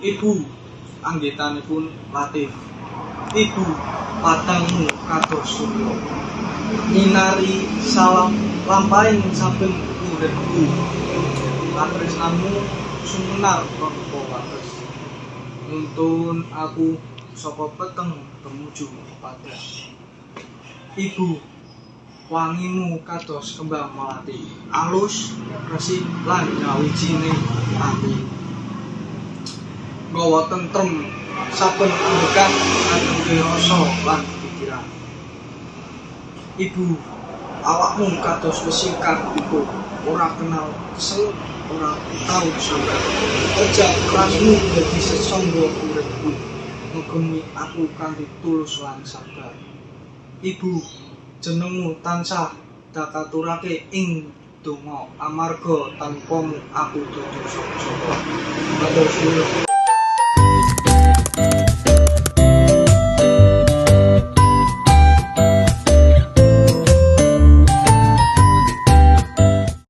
Ibu anggitanipun Latif. Ibu, padangmu kados surya nyinari salam lampahing saben uripku. Katresnanmu sumunar tanpa wates, nuntun aku saka peteng tumuju padhang. Ibu, wangimu kados kembang melati, alus, resik lan nyawiji ning ati. Nggawa tentrem saben ambegan ngademke rasa lan pikiran. Ibu, awakmu kados wesi kang kukuh, ora kenal kesel, ora tau sambat. Kerja kerasmu dadi sesangga uripku, ngugemi aku kanthi tulus lan sabar. Ibu, jenengmu tansah dakaturake ing donga amarga tanpamu aku dudu sapa-sapa. Matur suwun.